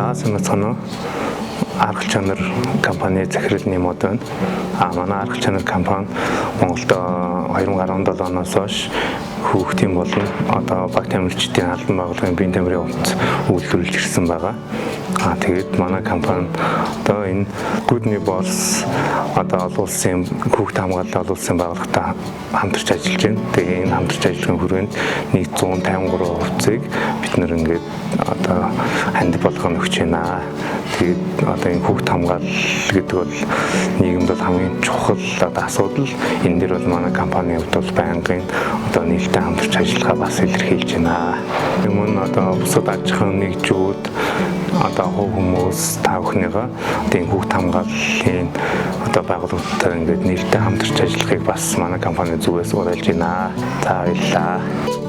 За, сайн байцгаана уу? Аргал чанар компани захирал Нэмод байна. Манай Аргал чанар компани Монголд 2017 оноос хойш хүүхдийн болон одоо баг тамирчдын албан байгууллагын биеийн тамирын хувцас үйлдвэрлэж ирсэн байгаа. Тэгээд манай компани одоо энэ Good Neighbors одоо олон улсын хүүхд хамгааллын олон улсын байгууллагатай хамтарч ажиллаж байна. Тэгээ энэ хамтарч ажиллахын хүрээнд 153 хувцсыг бид нар ингээд одоо хандив болгон өгч байна. Тэгээд одоо энэ хүүхд хамгаалал гэдэг бол нийгэмд бол хамгийн чухал одоо асуудал. Энэ дээр бол манай компанийн хувьд бол байнгын одоо нээлттэй хамтарч ажиллахаа бас илэрхийлж байна. Мөн одоо бусад аж ахуйн нэгжүүд, одоо хувь хүмүүс та бүхнийгээ одоо энэ хүүхд хамгааллын одоо байгууллагуудтай ингээд нээлттэй хамтарч ажиллахыг бас манай компани зүгээс уриалж байна. За, баярлалаа.